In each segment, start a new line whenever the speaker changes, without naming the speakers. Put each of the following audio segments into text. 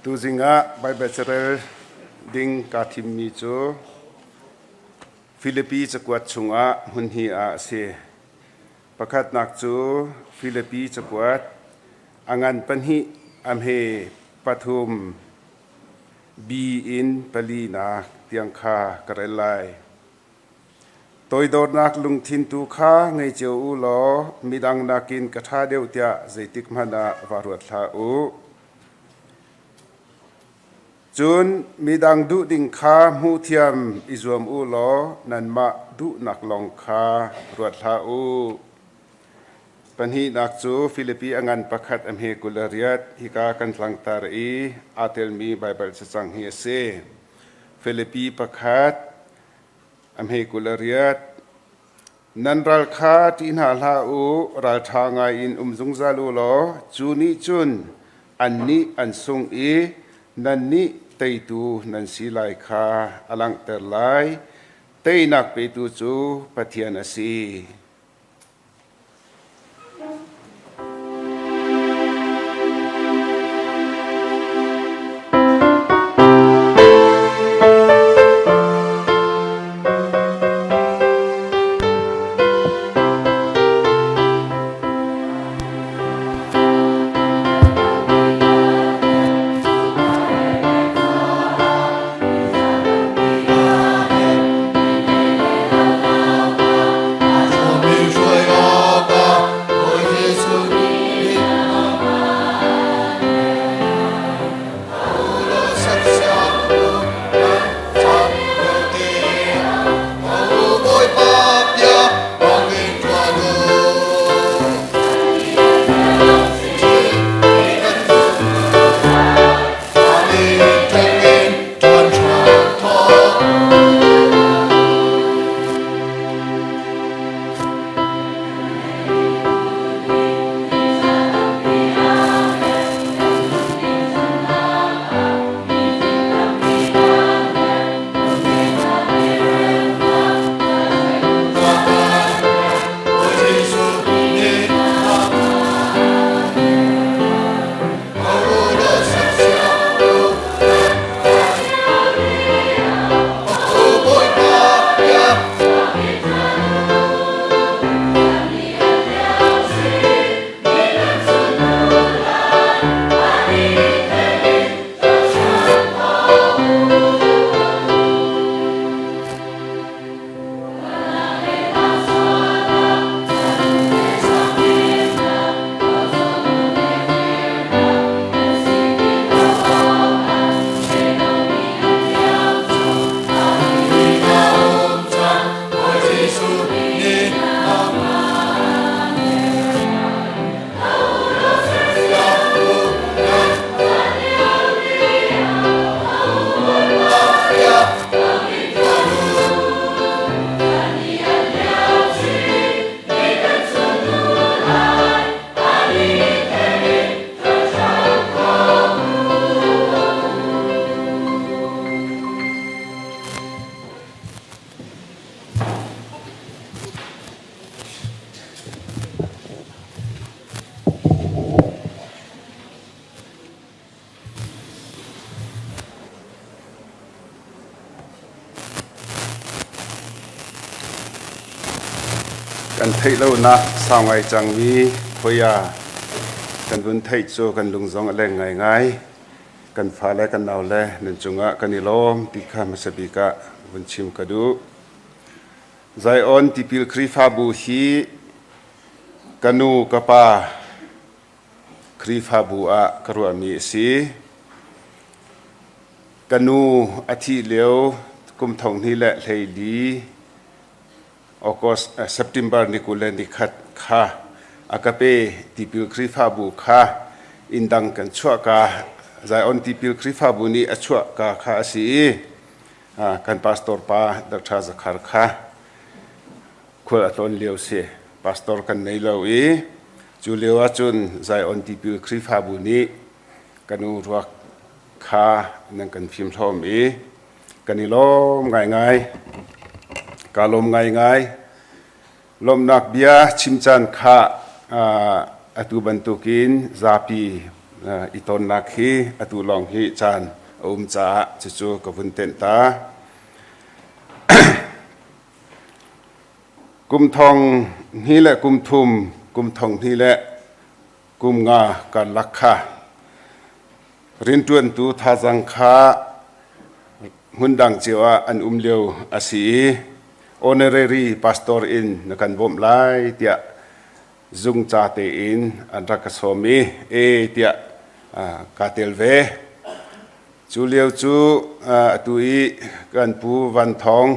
Tuzing ah Baibal carel ding kaa thimmi cu Filipi cakuat chungah hmun hnih ah a si. Pakhatnak cu Filipi cakuat a ngan pahnih a hme pathum B in palinak tiang kha ka rel lai. Toidornak lungthin tu kha ngei cio u law midang nakin ka ṭha deuh tiah zeitikhmanh ah vaa ruat hlah u. Cun midang duh ding kha hmuhthiam i zuam u law nanmah duhnak lawng kha ruat hlah u. Pahnihnak cu Filipi a ngan pakhat a hme 28 hika kan tlangtar i aa telmi Baibal cacang hi a si. Filipi pakhat a hme 28 Nan ral kha ṭih hna hlah u, ralṭha ngaiin um zungzal u law cu nih cun annih an sung i nannih teitu nan si lai kha a langhter lai. Teinak petu cu Pathian a si. Kan theih lonak sau ngai cangmi khoia kan vun theih cu kan lung zong a leng ngaingai. Kan fale kan naule nan cungah kan i lawm ti kha hmasa bik ah vun chim ka duh. Zion Tipil Khrihfabu hi ka nu ka pa Khrihfabu ah ka ruahmi a si. Ka nu a thih lio kum thong hnih le hleili August September ni 21 kha a ka pe Tipil Khrihfabu kha inn dang kan chuah ka Zion Tipil Khrihfabu nih a chuah ka kha a si i kan pastor pa Dr. Zakhar kha khual a tlawn lio si. Pastor kan nei lo i cu lio ahcun Zion Tipil Khrihfabu nih ka nu ruak kha nan kan fimhlawm i kan i lawm ngaingai. Kaa lawm ngaingai. Lawmhnak bia chim caan kha atu bantukin zapi i tonnak hi atu lawng hi caan a um caah cucu ka vun tenh ta. Kum thong hnih le kum thum, kum thong hnih le kum nga karlak kha rianṭuantu thazaang kha hmundang cio ah an um lio a si i honorary pastor in na kan bawmh lai tiah zungca tein an rak ka sawm i e tiah kaa tel ve. Cu lio cu atu i kan pu Van Thawng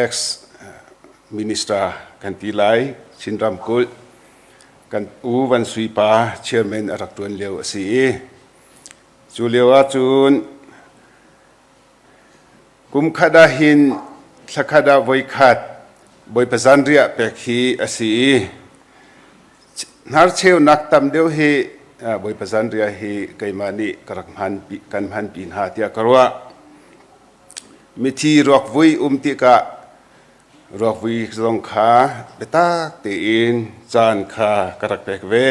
ex minister kan ti lai Chin ramkulh kan u Van Sui pa chairman a rak ṭuan lio a si i cu lio ahcun kum khat ah hin thla khat ah voi khat Bawipa zanriah pek hi a si i hnarcheunak tam deuh hi Bawipa zanriah hi keimah nih ka rak hman kan hmanpi hna tiah ka ruah. Mithi ruakvui um tikah ruakvui zong kha biatak tein caan kha ka rak pek ve.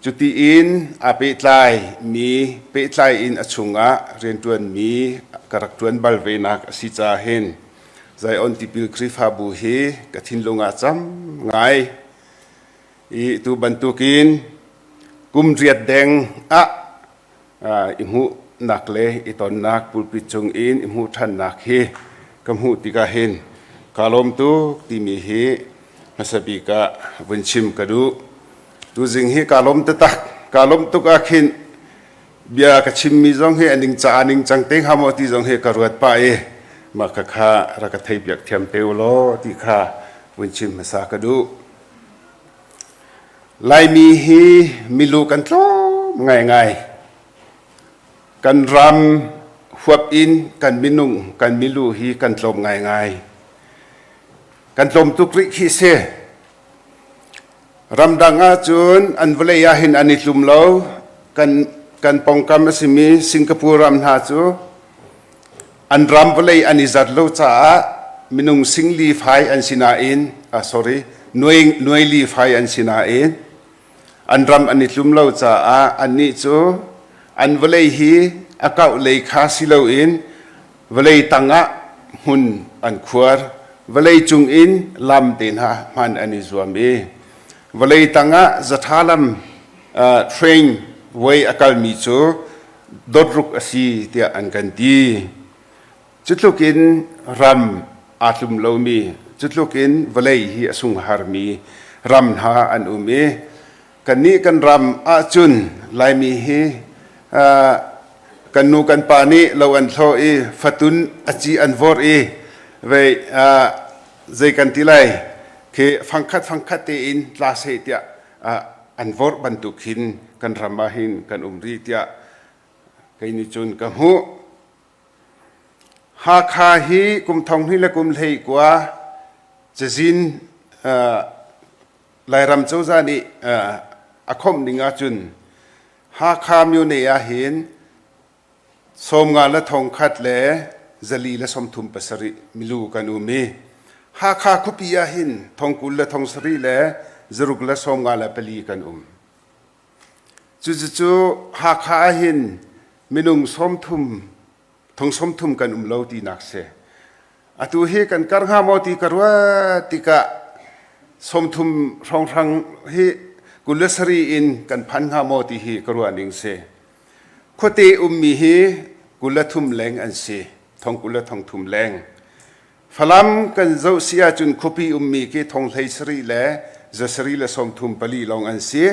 Cuti in aa pehtlai mi pehtlai in a chungah rianṭuanmi ka rak ṭuan bal venak a si caah hin Zion Tipil Khrihfabu hi ka thinlung ah cam ngai i tu bantukin kum riat deng ah i hmuhnak le i tonnak pulpit cung in i hmuh ṭhannak hi ka hmuh tikah hin kaa lawm tuk timi hi hmasa bik ah vun chim ka duh. Tuzing hi kaa lawm taktak. Kaa lawmh tuk ah khin bia ka chimmi zong hi a ning caah ningcang te hnga maw ti zong hi ka ruat pah i mah khakha rak ka theipiak thiam te u law ti kha vun chim hmasa ka duh. Laimi hi milu kan tlawm ngaingai. Kan ram huap in kan minung, kan milu hi kan tlawm ngaingai. Kan tlawm tuk rih khi si. Ramdang ahcun an vawlei ah hin an i tlum lo. Kan, kan pongkam a simi Singapore ram hna cu an ram vawlei an i zat lo caah minung singli fai an si nain ah sorry nuai nuai li fai an si nain an ram an i tlum lo caah annih cu an vawlei hi a kauh lei kha si loin vawlei tangah hmun an khuar vawlei cung in lam te hna hman an i zuam i vawlei tangah zatha lam train way a kalmi cu dot ruk a si tiah an kan ti. Cutluk in ram aa tlum lomi, cutluk in vawlei hi a sungharmi ram hna an um i kannih kan ram ahcun Laimi hi kan nu kan pa nih lo an thlawh i fatun a ci an vorh i vei zei kan ti lai khi fangkhat fangkhat tein tla seh tiah an vorh bantuk hin kan ram ah hin kan um rih tiah kei nih cun ka hmuh. Hakha hi kum thong hnih le kum hlei kua cazin Lairam cozah nih a khawmh ning ahcun Hakha myone ah hin 50 le thongkhat le 4 le 37 milu kan um i Hakha khuapi ah hin thongkul le thongsarih le zaruk le 54 kan um. Cucu Hakha ah hin minung 30 thong 30 kan um lo tinak si. Atu hi kan kar hnga maw ti ka ruat tikah 30 hrawnghrang hi 27 in kan phan hnga maw ti hi ka ruah ning si. Khuate ummi hi 23 leng an si, thong 20 le thong thum leng. Falam kan zoh si ahcun khuapi ummi khi thong hlei sarih le zasarih le 34 lawng an si.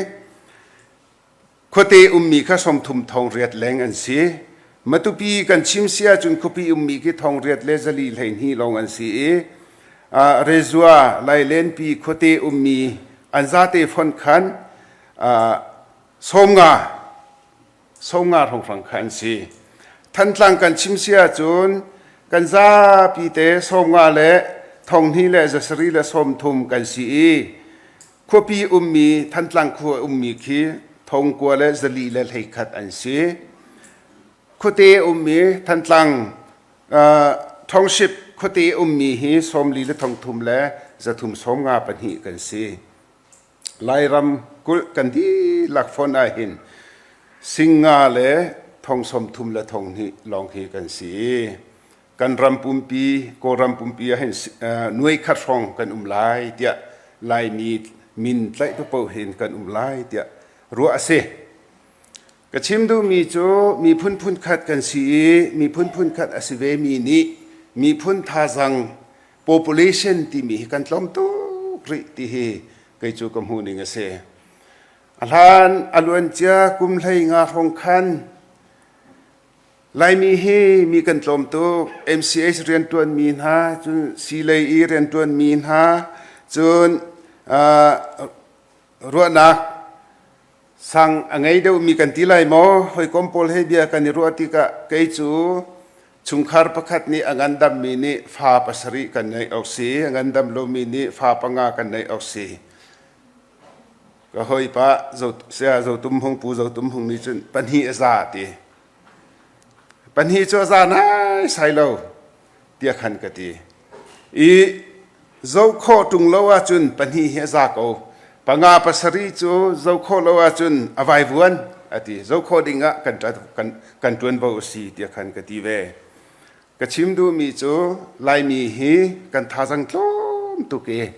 Khuate ummi kha 30 thong riat leng an si. Matupi kan chim si ahcun khuapi ummi khi thong riat le zali 12 lawng an si i Rezua Lailenpi khuate ummi an zate fonh khan 50 songa hrawnghrang kha an si. Thantlang kan chim si ahcun kan zapi te 50 le thonghnih le zasarih le 30 kan si i khuapi ummi Thantlang khua ummi khi thongkua le zali le 11 an si. Khuate ummi Thantlang township khuate ummi hi 40 le thongthum le zathum 54 kan si. Lairam kulh kan dihlak. dihlak fonh ahhin 50 le 32,000 lawng hi kan si i kan ram pumpi Kawlram pumpi ahhin nuai khat hrawng kan um lai tiah Laimi min tlaih paoh hin kan um lai tiah ruah a si. Ka chim duhmi cu miphun phunkhat kan si i miphun phunkhat a si vemi nih miphun thazaang population timi hi kan tlawm tuk rih ti hi kei cu ka hmuh ning a si. A hlan a luancia kum 15 hrawng khan Laimi hi mi kan tlawm tuk. MCH rianṭuanmi hna, cun siilei i rianṭuanmi hna, cun ruahnak sang a ngei deuhmi kan ti lai maw? Hawikom pawl he bia kan i ruah tikah kei cu chungkhar pakhat nih a ngandammi nih fa pasarih kan neih awk si, a ngandam lomi nih fa panga kan neih awk si. Ka hawipa saya Zotum Hung Pu Zotum Hung nih cun pahnih a za a ti. Pahnih cu a za naisai lo tiah khan ka ti. I zoh khawh ṭung lo ahcun pahnih hi a za ko. Panga pasarih cu zoh khawh lo ahcun a vaivuan a ti. Zoh khawh ding ah kan, kan, kan ṭuanvo a si tiah khan ka ti ve. Ka chim duhmi cu Laimi hi kan thazang tlawm tuk i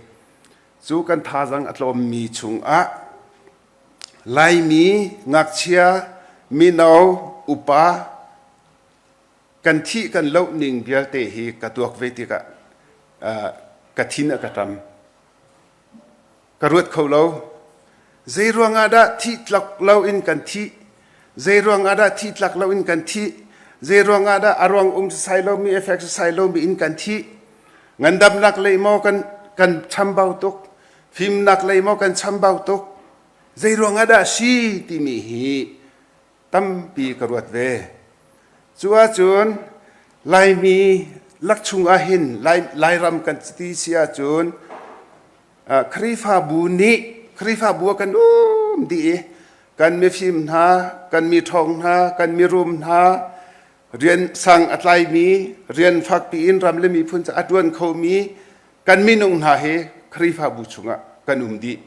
cu kan thazang a tlawmmi chungah Laimi ngakchia mino upa kan thih kan loh ning vialte hi ka tuak ve tikah ka thin a ka ṭam. Ka ruat kho lo. Zei ruangah dah thih tlak loin kan thih? Zei ruangah dah thih tlak loin kan thih? Zei ruangah dah a ruang um sasai lomi, effect sasai lomi in kan thih? Ngandamnak lei maw kan kan chambau tuk? Fimnak lei maw kan chambau tuk? Zei ruangah dah si timi hi tampi ka ruat ve. Cu ahcun Laimi lakchung ahhin Lai, Lairam kan ti si ahcun Khrihfabu nih Khrihfabu ah kan um dih i kan mifim hna, kan miṭhawng hna, kan mirum hna, rian sang a tlaimi, rian fakpi in ram le miphun ca a ṭuan khomi kan minung hna hi Khrihfabu chungah kan um dih.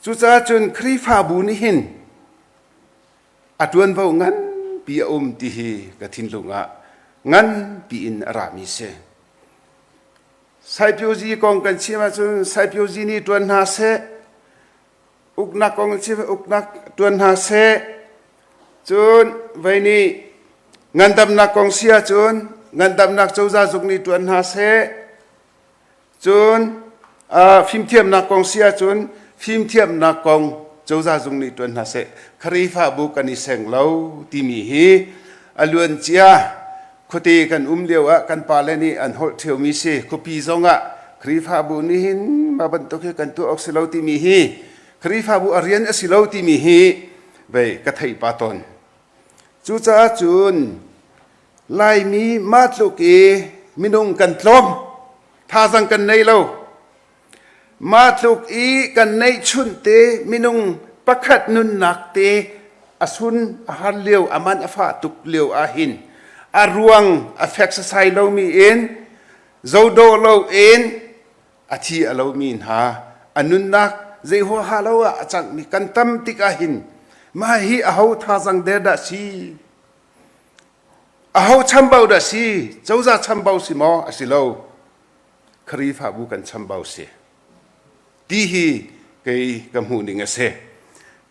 Cucaah cun Khrihfabu nih hin a ṭuanvo nganpi a um ti hi ka thinlung ah nganpi in a rami si. Saipiozi kong kan chim ahcun Saipiozi nih ṭuan hna seh, uknak kong chim uknak ṭuan hna seh, cun vei nih ngandamnak kong si ahcun ngandamnak cozah zung nih ṭuan hna seh, Cun fimthiamnak kong si ahcun fimthiamnak kong cozah zung nih ṭuan hna seh. Khrihfabu kan i seng lo timi hi a luancia khuate kan um lio ah kan pale nih an holh ṭheomi si. Khuapi zong ah Khrihfabu nih hin mah bantuk hi kan tuah awk si lo timi hi Khrihfabu a rian a si lo timi hi vei ka theih pa tawn. Cucaah cun Laimi mah tluk i minung kan tlawm, thazang kan nei lo. Mah tluk i kan neihchunh te minung pakhat nunnak te a sun a har lio, a man a fah tuk lio ahhin a ruang a fek sasai lomi in zodaw lo in a thi a lomi hna a nunnak zei huaha lo ah a cangmi kan tam tik ahhin mah hi aho thazang der dah si? Aho chambau dah si? Cozah chambau si maw? A si lo. Khrihfabu kan chambau si. Ti hi kei ka hmuh ning a si.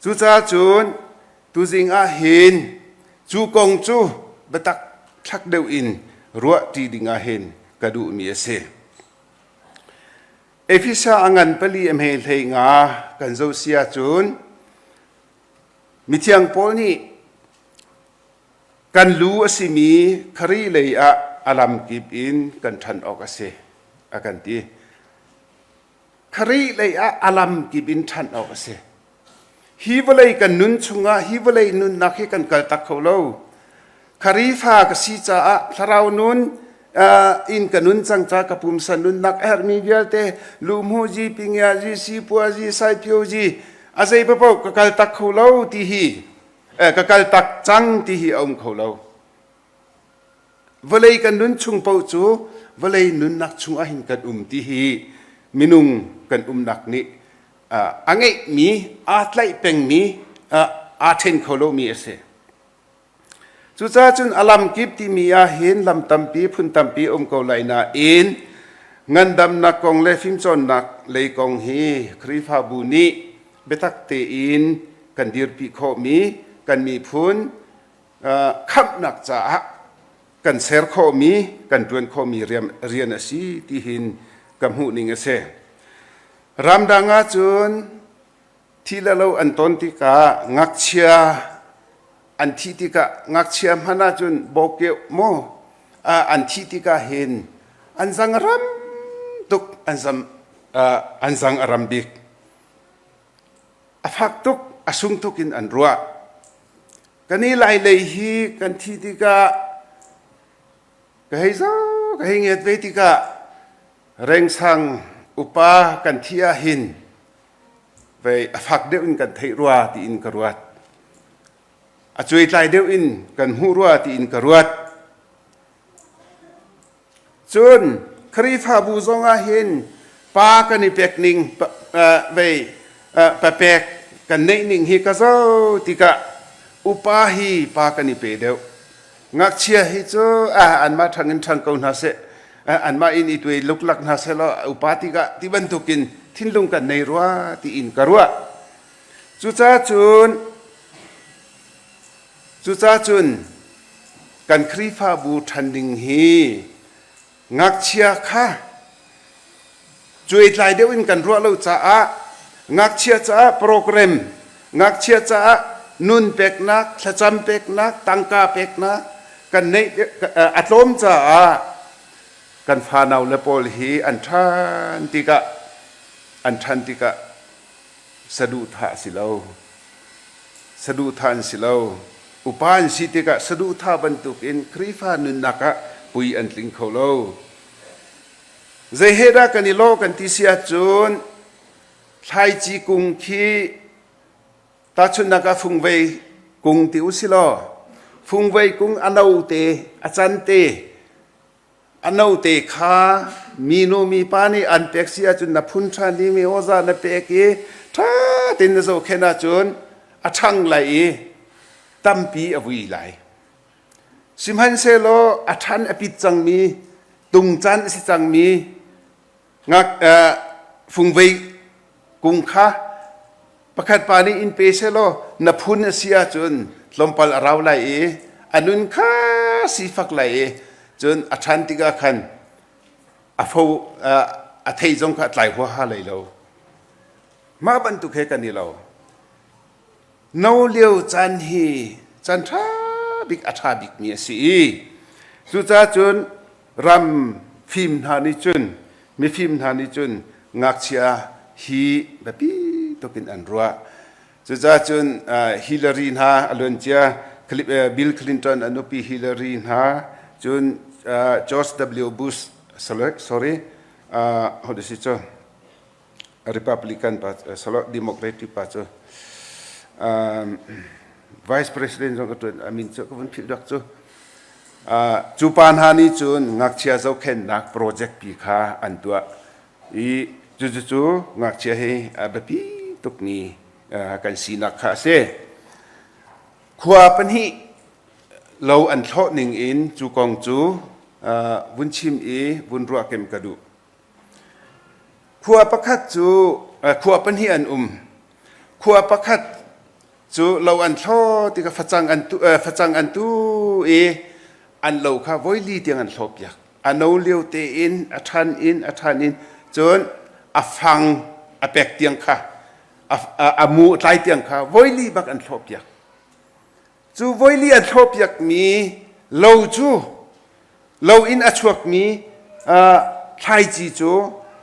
Cucaah cun tuzing ah hin cu kong cu biatak thlak deuh in ruah ṭi ding ah hin ka duhmi a si. Efesa a ngan pali a hme hlei nga kan zoh si ahcun Mithiang Paul nih kan lu a simi Khrih lei ah a lamkip in kan ṭhan awk a si a kan ti. Khrih lei ah a lamkip in ṭhan awk a si. Hi vawlei kan nun chungah hi vawlei nunnak hi kan kaltak kho lo. Khrihfa ka si caah thlarau nun in ka nun cang ca ka pumsa nunnak a herhmi vialte luhmuhzi, pingiazi, sipuazi, saipiozi a zei paoh ka kaltak kho lo ti hi ka kaltak cang ti hi a um kho lo. Vawlei kan nun chung paoh cu vawlei nunnak chung ah hin kan um ti hi minung kan umnak nih a ngeihmi, aa tlaih pengmi, aa ṭhen kho lomi a si. Cucaah cun a lamkip timi ah hin lam tampi phun tampi um ko lai nain ngandamnak kong le fimcawnnak lei kong hi Khrihfabu nih biatak tein kan dirpi khawhmi kan miphun khamhnak caah kan ser khawhmi kan ṭuan khawhmi rian a si ti hin ka hmuh ning a si. Ramdang ah cun thi le lo an ton tikah ngakchia an thih tikah ngakchia hmanh ahcun bawkeuh maw an thih tikah hin an zang a ram tuk an zam an zang a ram bik a fak tuk a sung tuk in an ruah kan i lai lei hi kan thi tikah ka hei zo ka hei nget ve tikah rengsang upa kan thi ah hin vei a fak deuh in kan theih rua tiin ka ruat. A cuaitlai deuh in kan hmuh rua tiin ka ruat. Cun Khrihfabu zong ah hin pa kan i pek ning vei papek kan neih ning hi ka zo tikah upa hi pa kan i pe deuh. Ngakchia hi cu anmah ṭhang in ṭhang ko hna seh, anmah in i tuai luklak hna seh law upa tikah ti bantukin thinlung kan nei rua tiin ka ruah. Cucaah cun cucaah cun kan Khrihfabu ṭhan ding hi Ngakchia kha cuaitlai deuh in kan ruah lo caah ngakchia caah program, ngakchia caah nun peknak, thlacam peknak, tangka peknak kan neih a tlawm caah kan fanau le pawl hi an ṭhan tikah an ṭhan tikah saduhthah a si lo. Saduhthah an si lo. Upa an si tikah saduhthah bantukin Khrihfa nunnak ah pui an tling kho lo. Zei he dah kan i lawh kan ti si ahcun thlaici kung khi tahchunhnak ah fungvei kung ti u si law fungvei kung a no te a can te A note kha minu mipa nih an pek si ahcun na phun ṭhan i mi awzah na pek i ṭha tein na zohkhenh ahcun a ṭhang lai i tampi a vui lai. Sihmanhsehlaw a ṭhan a pit cangmi, tungcan a si cangmi ngak fungvei kung kha pakhat pa nih in pe sehlaw na phun a si ahcun tlawmpal a rau lai i a nun kha sifak lai i cun a ṭhan tikah khan a fo a thei zong kha a tlai huaha lai lo. Mah bantuk he kan i lo. No lio caan hi caan ṭha bik a ṭha bikmi a si i cucaah cun ram fim hna nih cun mifim hna nih cun ngakchia hi biapi tuk in an ruah. Cucaah cun Hillary hna a luancia Bill Clinton a nupi Hillary hna cun George W. Bush sorry how to say cu Republican pa Democratic pa cu Vice President zong ka ṭuan a min cu ka vun philh dak cu cu pa hna nih cun ngakchia zohkhenhnak project pi kha an tuah i cucu ngakchia hi a biapi tukmi kan sinak kha a si. Khua pahnih lo an thlawh ning in cu kong cu vun chim i vun ruah kem ka duh. Khua pakhat cu khua pahnih an um. Khua pakhat cu lo an thlo tikah facang an tu, facang an tu i an lo kha voili tiang an thlawhpiak. A no lio tein a ṭhan in a ṭhan in cun a fang a pek tiang kha a, a mu a tlai tiang kha voili bak an thlawhpiak. Cu voili an thlawhpiakmi lo cu lo in a chuakmi thlaici cu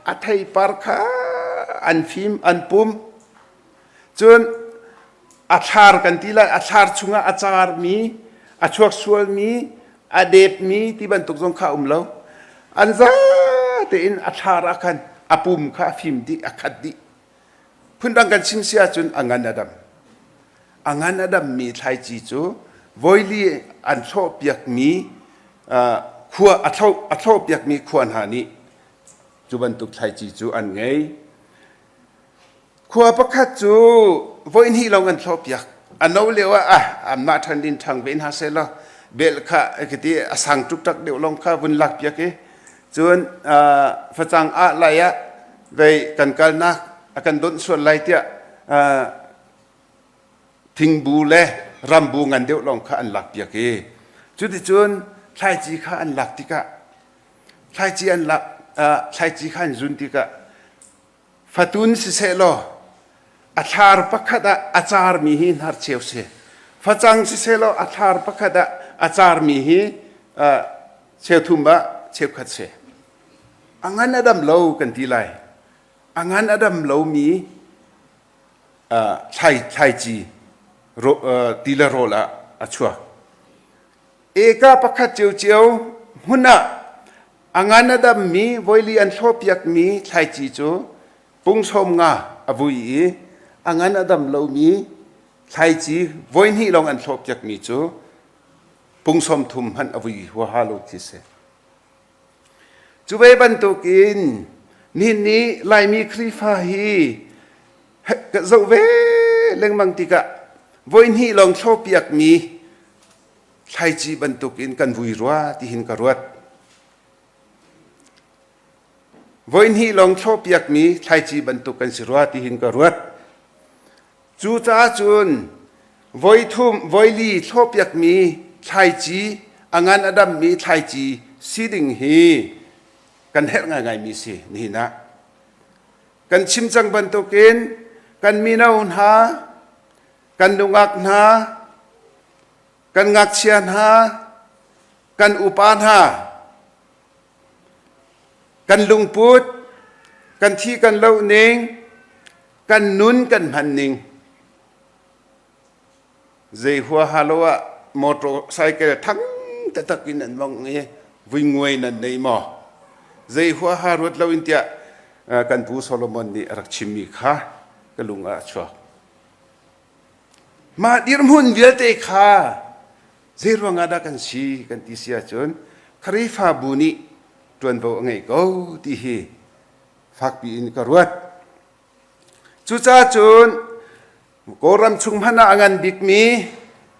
a theipar kha an fim an pum. Cun a thlar kan ti lai a thlar chungah a carmi a chuak sualmi a depmi ti bantuk zong kha um lo. An za tein a thlar ah khan a pum kha a fim dih a khat dih. Phundang kan chim si ahcun a ngan a dam. A ngan a dammi thlaici cu voili an thlawhpiakmi khua a thlo a thlawhpiakmi khua hna nih cu bantuk thlaici cu an ngei. Khua pakhat cu voihnih lawng an thlawhpiak. A no lio ah ah anmah ṭhan din ṭhang ve hna sehlaw bel kha khiti a sang ṭukṭak deuh lawng kha vun lakpiak i cun facang ah lai ah vei kan kalnak a kan donh sual lai tiah thingbu le rambu ngan deuh lawng kha an lakpiak i cuticun thlaici kha an lak tikah thlaici an lak thlaici kha an zun tikah Fatun sisehlaw a thlar pakhat ah a carmi hi hnarcheu si. Facang sisehlaw a thlar pakhat ah a carmi hi cheuthum ah cheukhat si. A ngan a dam lo kan ti lai. A ngan a dam lomi thlai thlaici ti le rawl ah a chuak. Eka pakhat ciocio hmun ah A ngan a dammi voili an thlawhpiakmi thlaici cu pung 50 a vui i a ngan a dam lomi thlaici voihnih lawng an thlawhpiakmi cu pung 30 hmanh a vui huaha lo khi si. Cu ve bantukin nihin ni Laimi Khrihfa hi ka zoh ve lengmang tikah voihnih lawng thlawhpiakmi thlaici bantukin kan vui rua tihin ka ruat. Voihnih lawng thlawhpiakmi thlaici bantuk kan si rua tihin ka ruat. Cucaah cun voithum voili thlawhpiakmi thlaici a ngan a dammi thlaici si ding hi kan herh ngaingaimi si nihin ah. Kan chim cang bantukin kan mino hna kan nungak hna, kan ngakchia hna, kan upa hna, kan lungput, kan thi kan loh ning, kan nun kan hman ning. Zei huaha lo ah motorcycle thang taktak in an mong i vui nguai nan nei maw? Zei huaha ruat lo in tiah kan pu Solomon nih a rak chimmi kha ka lung ah a chuak. Mah dirhmun vialte kha zei ruangah dah kan si kan ti si ahcun Khrihfabu nih ṭuanvo a ngei ko ti hi fakpi in ka ruat. Cucaah cun Kawlram chung hmanh ah a ngan bikmi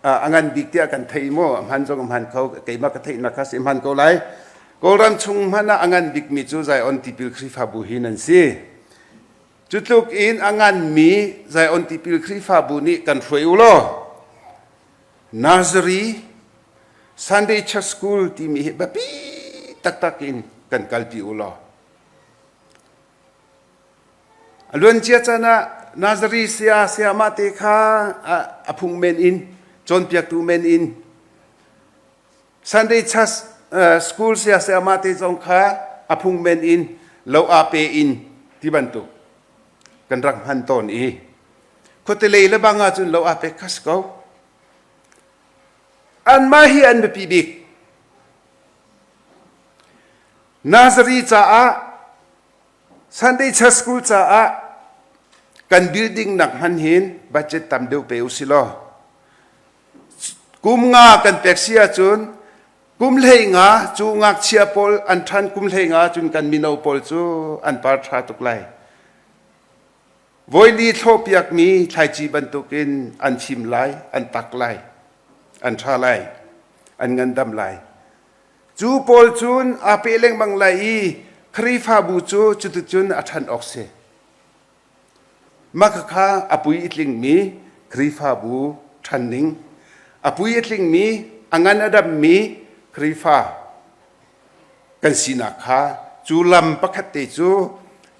a ngan bik tiah kan thei maw a hman zong a hman kho keimah ka theihnak kha si hman ko lai. Kawlram chung hmanh ah a ngan bikmi cu Zion Tipil Khrihfabu hi nan si. Cu tluk in a nganmi Zion Tipil Khrihfabu nih kan hruai u law Nursery Sunday Church School timi hi biapi taktak in kan kalpi u law a luancia caan ah Nursery saya sayamah te kha a phung men in cawnpiaktu men in Sunday Church School saya sayama te zong kha a phung men in lo aa pe in ti bantuk kan rak hman tawn i khuate lei le bang ahcun lo aa pek kha si ko. Anmah hi an biapi bik. Nazari caah Sunday Church School caah kan building nak hman hin budget tam deuh pe usih law Kum nga kan pek si ahcun kum 15 cu ngakchia pawl an ṭhan kum 15 cun kan mino pawl cu an par ṭha tuk lai. Voili thlawhpiakmi thlaici bantukin an fim lai, an tak lai, an ṭha lai, an ngandam lai. Cu pawl cun aa peh lengmang lai i Khrihfabu cu cuticun a ṭhan awk si. Mah khakha a pui i tlingmi Khrihfabu ṭhan ning, a pui a tlingmi, a ngan a dammi Khrihfa kan sinak kha cu lam pakhat te cu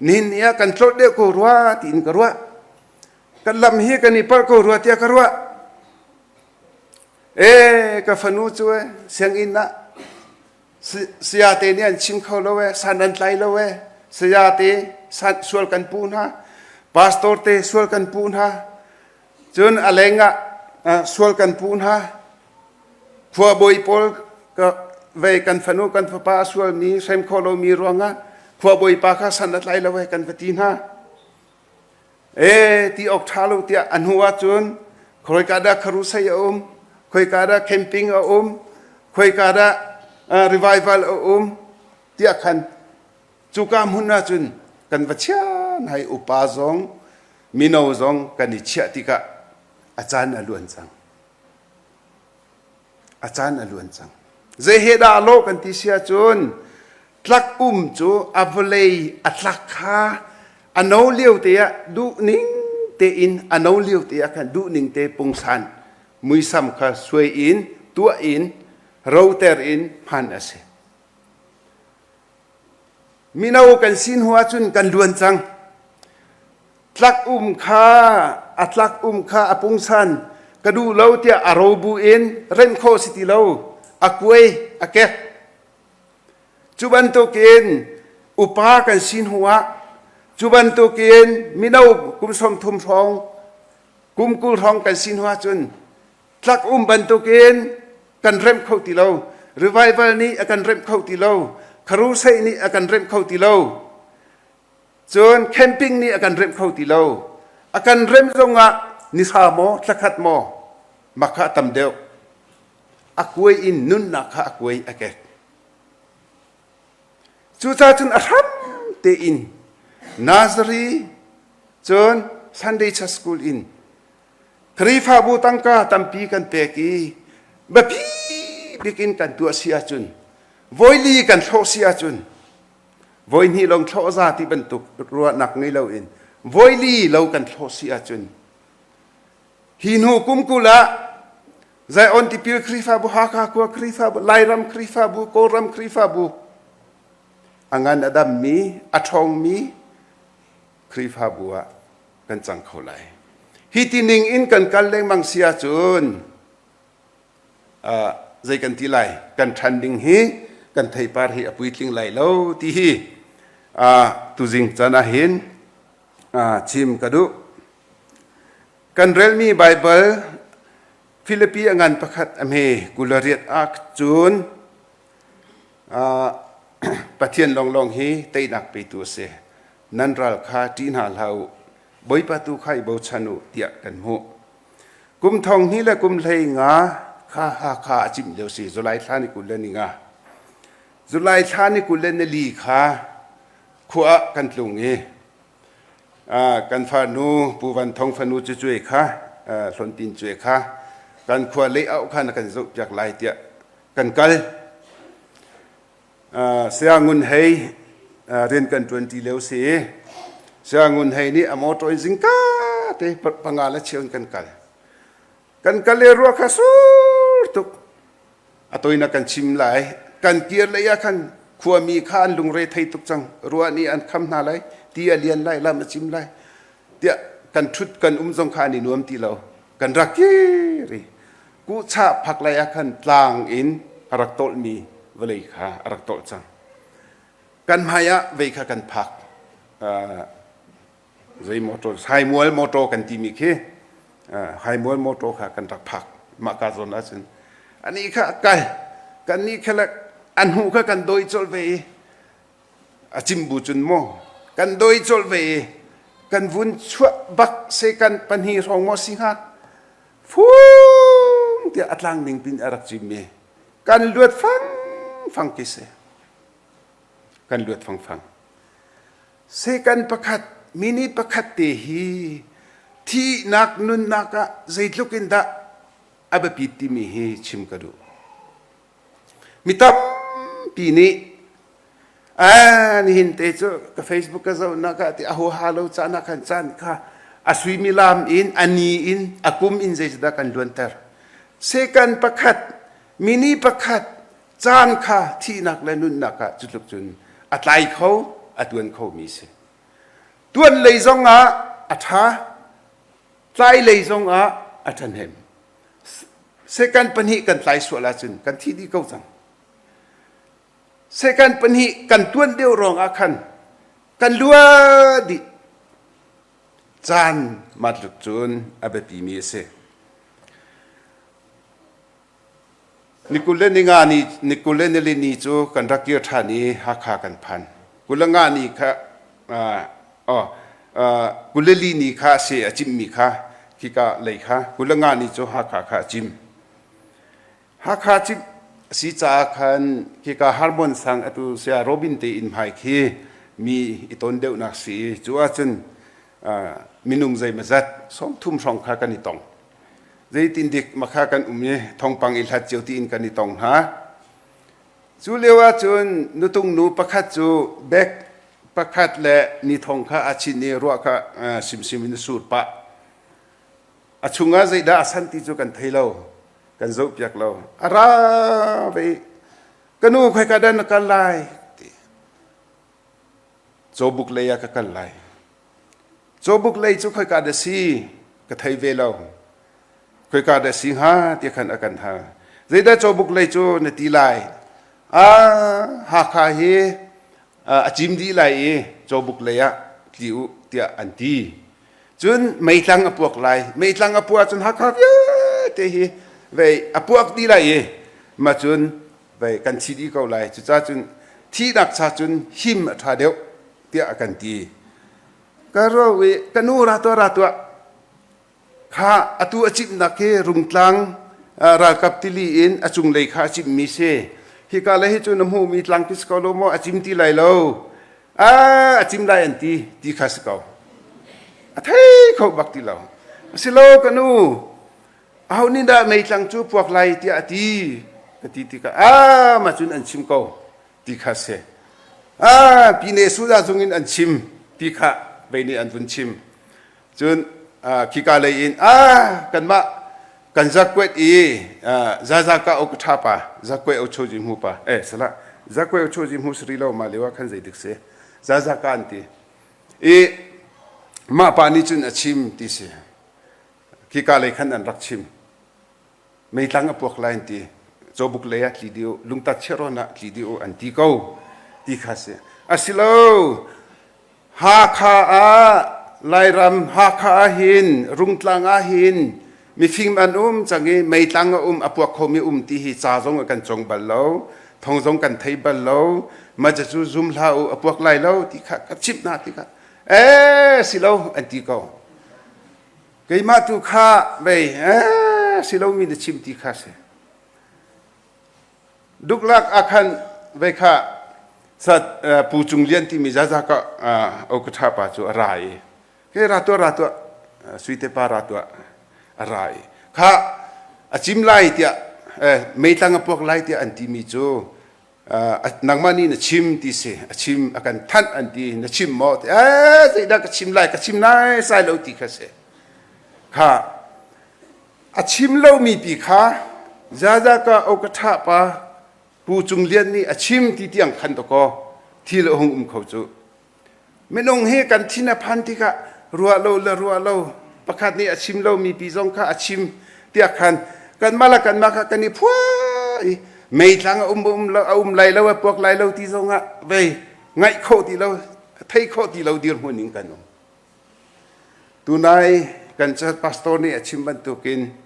nihin ni ah kan tlolh deuh ko rua tiin ka ruah. Kan lam hi kan i palh ko rua tiah ka ruah. Ee ka fanu cu sianginn ah Sayate nih an chim kho lo ee, san an tlai lo ee. Sayate sual kan puh hna, pastor te sual kan puh hna, cun a leng ah sual kan puh hna. Khuabawi pawl vei kan fanu kan fapa a sualmi hrem kho lomi ruangah khuabawi pa kha san a tlai lo ee kan va ti hna. Ee ti awk ṭha lo tiah a hnu ahcun khoika dah kharusei a um, khoika dah camping a um, khoika dah revival a um tiah khan cuka hmun ahcun kan va chia hna i upa zong. Mino zong kan i chiah tikah a caan a luan cang. A caan a luan cang. Zei he dah a lawh kan ti si ahcun tlak um cu a vawlei a tlak kha a no lio te ah duhning tein a no lio te ah khan duhning te pungsan muisam kha suai in tuah in roter in hman a si. Mino kan sin hnu ahcun kan luan cang. Tlak um kha a tlak um kha a pungsan ka duh lo tiah a ro bu in remh khawh si ti lo. A kuai, a kek. Cu bantukin upa kan si hnu ah cu bantukin mino kum 30 hrawng, kum 20 hrawng kan si hnu ahcun tlak um bantukin kan remh kho ti lo. Revival nih a kan remh kho ti lo. Crusade nih a kan remh kho ti lo. Cun camping nih a kan remh kho ti lo. A kan remh zongah nihra maw, thlakhat maw, mah kha a tam deuh. A kuai in nunnak kha a kuai a kek. Cucaah cun a hram tein Nazari cun Sunday Church School in Khrihfabu tangka tampi kan pek i biapi bik in kan tuah si ahcun voili kan thlawh si ahcun voihnih lawng thlawh za ti bantuk ruahnak ngei loin voili lo kan thlawh si ahcun hi hnu kum 20 ah Zion Tipil Khrihfabu Hakha khua Khrihfabu Lairam Khrihfabu Kawlram Khrihfabu a ngan a dammi a ṭhawngmi Khrihfabu ah kan cang kho lai. Hi ti ning in kan kal lengmang si ahcun zei kan ti lai kan ṭhan ding hi kan theipar hi a puitling lai lo ti hi tuzing caan ah hin chim ka duh. Kan relmi Baibal Filipi a ngan pakhat a hme 28 ah cun Pathian lawnglawng hi teinak petu a si. Nan ral kha ṭih hna hlah u, Bawipa tu kha i bochan u tiah kan hmuh. Kum thong hnih le kum hlei nga kha Hakha a cimh lio si July thla ni 25. July thla ni 24 kha khua ah kan tlung i kan farnu Pu Van Thong fanu Cucuai kha Hlontin Cuai kha kan khua lei auh khan a kan zohpiak lai tiah kan kal. Saya Ngun Hei rian kan ṭuanṭi lio si i Saya Ngun Hei nih a motor in zingka te panga le cheu in kan kal. Kan kal le ruah kha sur tuk. A toinak kan chim lai. Kan kir lei ah khan khuami kha an lungre thei tuk cang. Ruah nih an kham hna lai. Ti a lian lai, lam a cim lai. Tiah kan ṭhut kan um zong kha an i nuam ti lo. Kan rak kir i kuhchah phak lei ah khan tlang in a rak tawlhmi vawlei kha a rak tawlh cang. Kan hmai ah vei kha kan phak. Zei motor, Haimual motor kan timi khi Haimual motor kha kan rak phak. Mah ka zawn ahcun ani kha a kal. Kan nih kha an hmuh kha kan dawi colh ve i a cim bu cun maw kan dawi colh ve i kan vun chuah bak se kan pahnih hrawng maw si hnga Fung tiah a tlang ning pin a rak cimmi kan luat fangfang ti si. Kan luat fangfang. Second pakhat, minute pakhat te hi thihnak nunnak ah zeitluk in dah a biapit timi hi chim ka duh. Mi tampi nih nihin te cu ka Facebook ka zohnak ah ti a huaha lo caan ah khan caan kha a suimilam in a ni in a kum in zeidah kan luanter. Second pakhat, mini pakhat caan kha thihnak le nunnak ah cutluk cun a tlai kho, a tuan kho mi si. Tuan lei zong ah a ṭha, tlai lei zong ah a ṭhahnem. Second pahnih kan tlai sual ahcun kan thi dih ko cang. Second pahnih kan tuan deuh ruang ah khan kan lua dih. Caan matluk cun a biapimi a si. Ni 20 le ninga ni ni 20 le nili ni cu kan rak kir ṭhan i Hakha kan phan. 25 ni kha oh 24 ni kha a si a cimmi kha khika lei kha 25 ni cu Hakha kha a cim. Hakha cim a si caah khan khika Harmon sang atu saya Robin te inn hmai khi mi i ton deuhnak si i cu ahcun. Minung zeimazat 30 hrawng kha kan i tong. Zeitin dik makha kan um i thongpang i hlat cio tiin kan i tong hna. Cu lio ahcun nutung nu pakhat cu bek pakhat le nithong kha a chin i ruah kha simsim in a sur pah. A chungah zeidah a san ti cu kan thei lo, kan zohpiak lo. A ra ve i, ka nu khoika dah na kal lai? Ti. Cawbuk lei ah ka kal lai. Cawbuk lei cu khoika dah si? Ka thei ve lo. Khoika dah si hnga ti khan a kan hal. Zeidah cawbuk lei cu na ti lai? Ah, Hakha hi a cim dih lai i cawbuk lei ah tli u tiah an ti. Cun meitlang a puak lai. Meitlang a puah cun Hakha vialte hi vei a puak dih lai i mah cun vei kan thi dih ko lai. Cucaah cun thihnak cha cun him a ṭha deuh tiah a kan ti. Ka ro i ka nu ra tuah ra tuah kha atu a cimhnak hi Rungtlang ralkap tili in a cunglei kha a cimhmi si. Hika le hi cu na hmuhmi tlang khi si ko lo maw a cim ti lai lo. A a cim lai an ti ti kha si ko. A thei kho bak ti lo. Asilo ka nu aho nih dah meitlang cu puak lai tiah a ti ka ti tikah a mah cun an chim ko ti kha si. Ah Pine Suda zung in an chim ti kha vei nih an vun chim. Cun khika lei in ah kanmah kan zakuet i zaza ka o ka tha pa zakue o choji mu pa eh sala zakue o choji mu sri lo ma lewa khan zei dik se zaza ka an ti i mah pa nih cun a chim ti si khika lei khan an rak chim meitlang a puak lai an ti cawbuk lei ah tli dih lungtat chiarawn ah tli dih an ti ko ti kha si asilo Hakha ah Lairam Hakha ah hin Rungtlang ah hin mifim an um cang i meitlang a um a puak khomi um ti hi ca zong a kan cong bal lo thong zong kan thei bal lo ma cu zum hlah u a puak lai lo ti kha ka chimh hna ti kha ee si lo an ti ko keimah tu kha vei ee si lomi na chim ti kha si Duklak ah khan vei kha sat Pu Cung Lian timi zaza ka okatha pa cu a ra i ke ra tuah ra tuah Suite pa ra tuah a ra i kha a cim lai tiah meitlang a puak lai tiah an timi cu nangmah nih na chim ti si a chim a kan thanh an ti na chim maw ti eh zeidah ka chim lai ka chim lai sai lo ti kha si kha A chim lomi pi kha zaza ka o ka ṭha pa Pu Cung Lian nih a chim ti tiang khan dakaw thil a hung um kho cu. Minung hi kan thin a phan tikah ruah lo le ruah lo pakhat nih a chim lomi pi zong kha a chim tiah khan kanmah le kanmah kha kan i phua i meitlang a um um lo a um lai lo a puak lai lo ti zong ah vei ngaih khawh ti lo thei khawh ti lo dirhmun in kan um. Tunai kan church pastor nih a chim bantukin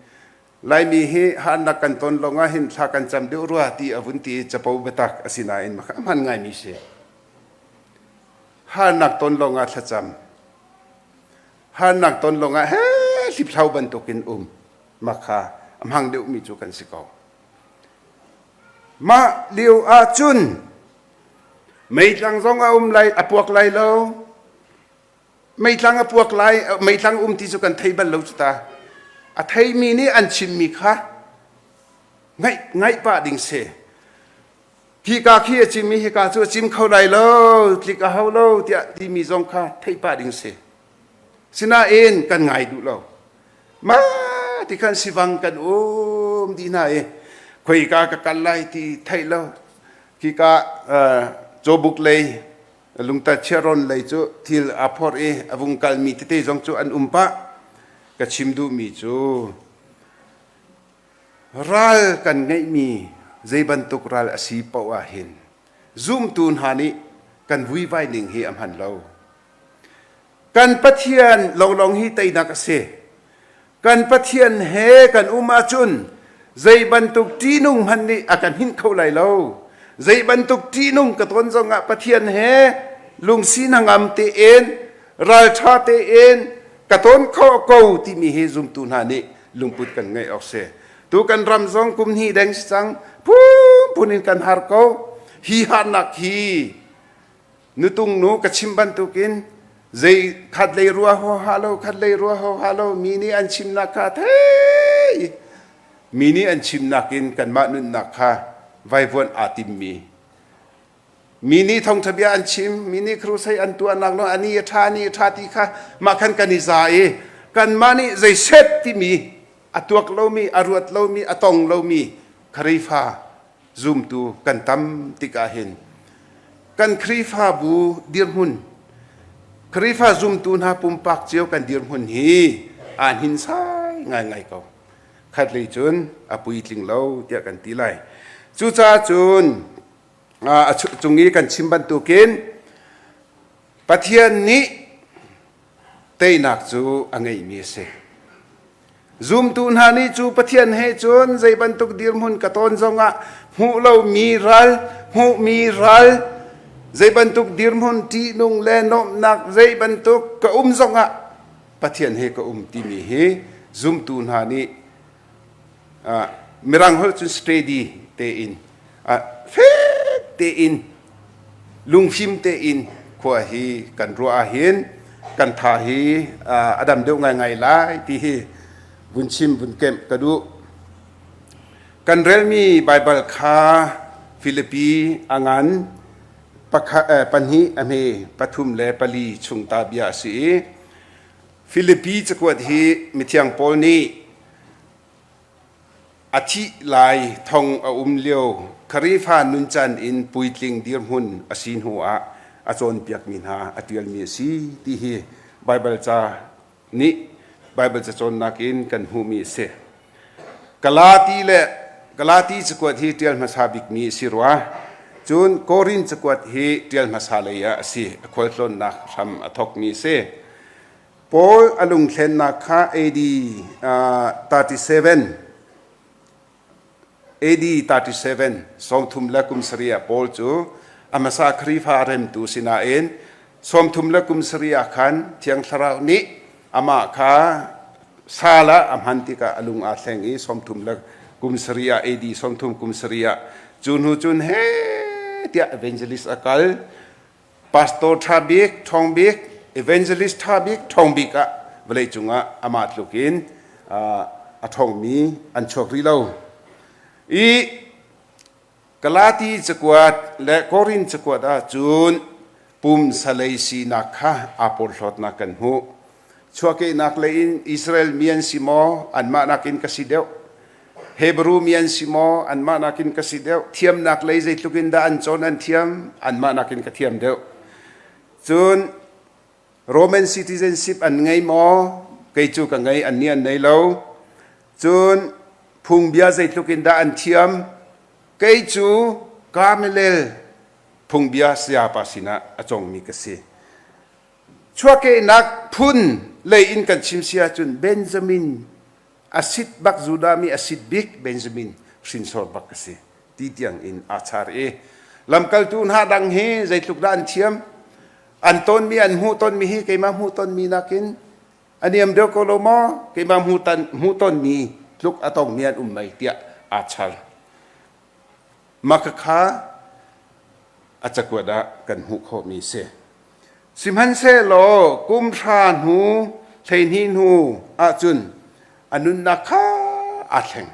Laimi hi harnak kan ton lawngah hin thla kan cam deuh rua ti a vun ti i capo biatak a si nain a hman ngaimi si. Harnak ton lawngah thlacam. Harnak ton lawngah he hliphlau bantukin um makha a hmang deuhmi cu kan si ko. Mah lio ahcun meitlang zong a um lai a puak lai lo meitlang a puak lai meitlang um ti cu kan thei bal lo cu ta a theimi nih an chimmi kha ngaih ngaih pah ding si hika khi a chimmi hika cu a chim kho lai lo tlik a hau lo tiah timi zong kha theih pah ding si sinain kan ngai duh lo ma ti khan sivang kan um di hna i khoika ka kal lai ti theih lo khika cawbuk lei Lungtat chiahrawn lei cu thil aa phorh i a vung kalmi tete zong cu an um pah. Ka chim duhmi cu ral kan ngeihmi zei bantuk ral a si paoh ah hin zumtu hna nih kan vuivai ning hi a hman lo. Kan Pathian lawnglawng hi teinak a si. Kan Pathian he kan um ahcun zei bantuk ṭihnung hmanh nih a kan hinh kho lai lo. Zei bantuk ṭihnung ka ton zongah Pathian he lungsi hnangam tein ralṭha tein ka ton khawh ko timi hi zumtu hna nih lungput kan ngeih awk si. Tu kan ram zong kum hnih deng si cang phunphun in kan har ko. Hi harnak hi nutung nu ka chim bantukin Zei khat lei rua huaha lo, khat lei rua huaha lo, mi nih an chimnak kha thei. Mi nih an chimnak in kanmah nunnak kha vaivuanh aa timmi. Mi nih thawngṭha bia an chim, mi nih crusade an tuahnak lawng ani a ṭha, ani a ṭha ti kha mah khan kan i za i kanmah nih zei set timi a tuak lomi, a ruat lomi, a tong lomi Khrihfa zumtu kan tam tikah hin kan Khrihfabu dirhmun Khrihfa zumtu hna pumpak cio kan dirhmun hi aa hninsai ngaingai ko. Khatlei cun a puitling lo tiah kan ti lai. Cucaah cun a cung i kan chim bantukin Pathian nih teinak cu a ngeihmi a si. Zumtu hna nih cu Pathian he cun zei bantuk dirhmun ka tawn zongah hmuh lomi ral, hmuhmi ral, zei bantuk dirhmun ṭihnung le nuamhnak zei bantuk ka um zongah Pathian he ka um timi hi zumtu hna nih Mirang holh cun steady tein fek tein lungfim tein khua hi kan ruah ahhin kan tha hi a dam deuh ngaingai lai ti hi vun chim vun kemh ka duh. Kan relmi Baibal kha Filipi a ngan pahnih a hme pathum le pali chung ta bia a si i Filipi cakuat hi mithiang Paul nih A thih lai thong a um lio Khrihfa nuncan in puitling dirhmun a si hnu ah a cawnpiakmi hna a ṭialmi a si ti hi Baibal ca nih Baibal ca cawnnak in kan hmuhmi a si. Galati le Galati cakuat hi ṭial hmasa bikmi a si rua. Cun Korin cakuat hi ṭial hmasa lei ah a si. A khualtlawnnak hram a thawkmi a si. Paul a lungthlennak kha AD 37 AD 37 sawmthum le kum sarih ah Paul cu a hmasa Khrihfa a remtu si nain sawmthum le kum sarih ah khan Thiang Thlarau nih amah kha sal ah a hman tikah a lung aa thleng i sawmthum le kum sarih ah AD sawmthum kum sarih ah cu hnu cun he tiah evangelist a kal Pastor ṭha bik, ṭhawng bik, evangelist ṭha bik, ṭhawng bik ah vawleicung ah amah tluk in a ṭhawngmi an chuak rih lo. I Galati cakuat le Korin cakuat ah cun pumsalei sinak kha aa porhlawtnak kan hmuh. Chuahkehnak lei in Israel mi an si maw? Anmah nakin ka si deuh. Hebrew mi an si maw? Anmah nakin ka si deuh. Thiamnak lei zeitluk in dah an cawn an thiam? Anmah nakin ka thiam deuh. Cun Roman citizenship an ngei maw? Kei cu ka ngei, annih an nei lo. Cun phungbia zeitluk in dah an thiam? Kei cu Gamaliel phungbia sayapa sinah a cawngmi ka si. Chuahkehnak phun lei in kan chim si ahcun Benjamin a sit bak Judah mi a sit bik Benjamin hrinsor bak a si ti tiang in aa char i lamkaltu hna dang hi zeitluk dah an thiam an tonmi an hmuh tonmi hi keimah hmuh tonmi nakin a niam deuh ko lo maw keimah hmuh tonmi tluk a tongmi an um mei tiah aa char mah khakha a cakuat ah kan hmuh khawhmi si. Sihmanhsehlaw kum hra hnu 12 hnu ahcun a nunnak kha aa thleng.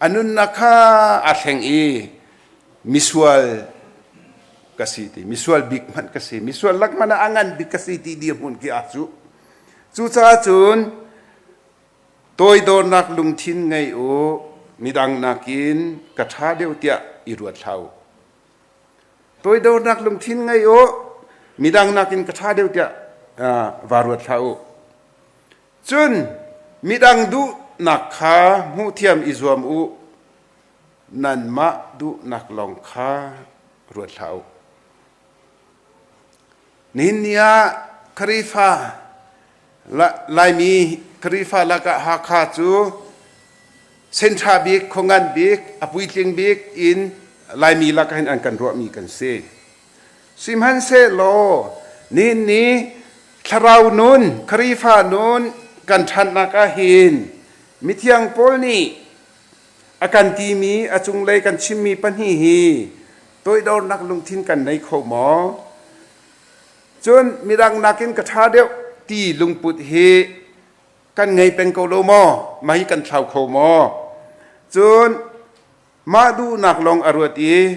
A nunnak kha aa thleng i misual ka si ti, misual bik hmanh ka si, misual lak hmanh ah a ngan bik ka si ti dirhmun khi aa cuh. Cucaah cun toidornak lungthin ngei u, midang nakin ka ṭha deuh tiah i ruat hlah u. Toidornak lungthin ngei u. Midang nakin ka ṭha deuh tiah vaa ruat hlah u. Cun midang duhnak kha hmuhthiam i zuam u. Nanmah duhnak lawng kha ruat hlah u. Nihin ni ah Khrihfa Laimi Khrihfa lakah Hakha cu senṭha bik, khuangan bik, a puitling bik in Laimi lakah hin an kan ruahmi kan si. Sihmanhsehlaw nihin ni thlarau nun, Khrihfa nun kan ṭhannak ah hin mithiang Paul nih a kan timi a cunglei kan chimmi pahnih hi toidornak lungthin kan nei kho maw? Cun midang nakin ka ṭha deuh ti lungput hi kan ngei peng ko lo maw? Mah hi kan thlau kho maw? Cun mah duhnak lawng a ruat i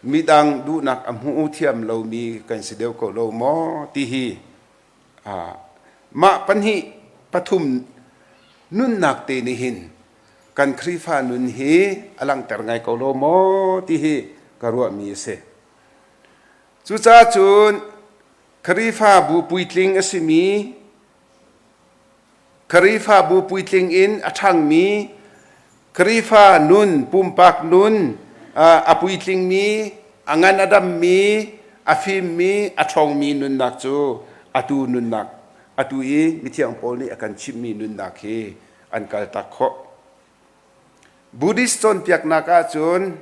midang duhnak a hmu thiam lomi kan si deuh ko lo maw ti hi mah pahnih pathum nunnak te nih hin kan Khrihfa nun hi a langhter ngai ko lo maw ti hi ka ruahmi a si. Cucaah cun Khrihfabu puitling a simi Khrihfabu puitling in a ṭhangmi Khrihfa nun, pumpak nun a puitlingmi, a ngan a dammi, a fimmi, a ṭhawngmi nunnak cu atu nunnak, atu i mithiang Paul nih a kan chimhmi nunnak hi an kaltak khawh. Buddhist cawnpiaknak ahcun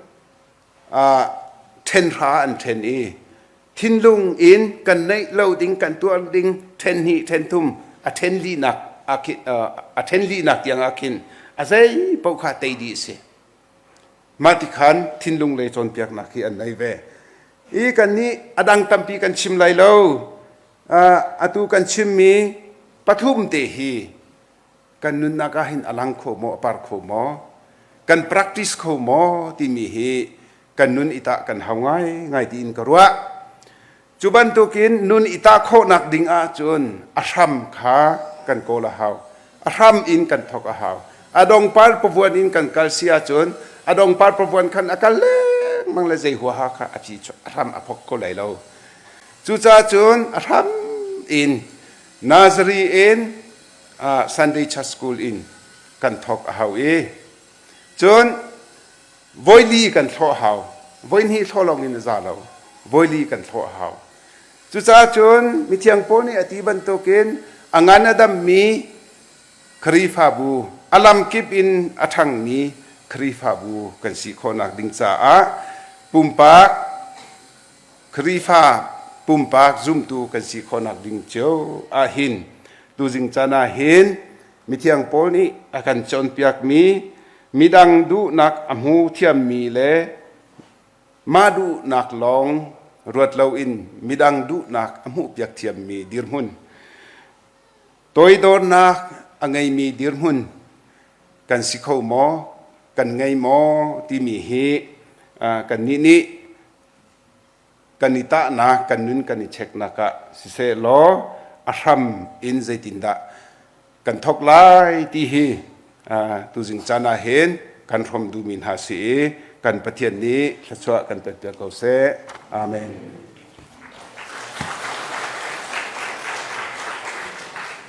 ṭhenhra an ṭhen i thinlung in kan neih lo ding kan tuah ding ṭhen hnih ṭhen thum a ṭhen linak a ṭhen linak tiang ah khin a zei paoh kha tei dih a si. Mah ti khan thinlung lei cawnpiaknak hi an nei ve. I kannih a dang tampi kan chim lai lo. Atu kan chimmi pathum te hi kan nunnak ah hin a lang kho maw a par kho maw kan practice kho maw timi hi kan nun i tah kan hau ngai ngai tiin ka ruah. Cu bantukin nun i tah khawhnak ding ahcun a hram kha kan kawl a hau, a hram in kan thawk a hau. A dongpar pavuan in kan kal si ahcun a dongpar pavuan khan a kal lengmang le zei huaha kha a phi a hram a phok ko lai lo. Cucaah cun a hram in nursery in Sunday Church School in kan thawk a hau i cun voili kan thlawh a hau. Voihnih thlawh lawng in a za lo. Voili kan thlawh a hau. Cucaah cun mithiang Paul nih a ti bantukin a ngan a dammi Khrihfabu, a lamkip in a ṭhangmi Khrihfabu kan si khawhnak ding caah pumpak Khrihfa pumpak zumtu kan si khawhnak ding cio ahhin tuzing caan ahhin mithiang Paul nih a kan cawnpiakmi midang duhnak a hmu thiammi le mah duhnak lawng ruat loin midang duhnak a hmuhpiak thiammi dirhmun toidornak a ngeimi dirhmun kan si kho maw kan ngei maw timi hi kannih nih Kan i tahnak, kan nun kan i cheknak ah siseh law a hram in zeitindah kan thawk lai ti hi tuzing caan ah hin kan hrawm duhmi hna si i kan Pathian nih thluachuah kan pekpiak ko seh. Amen.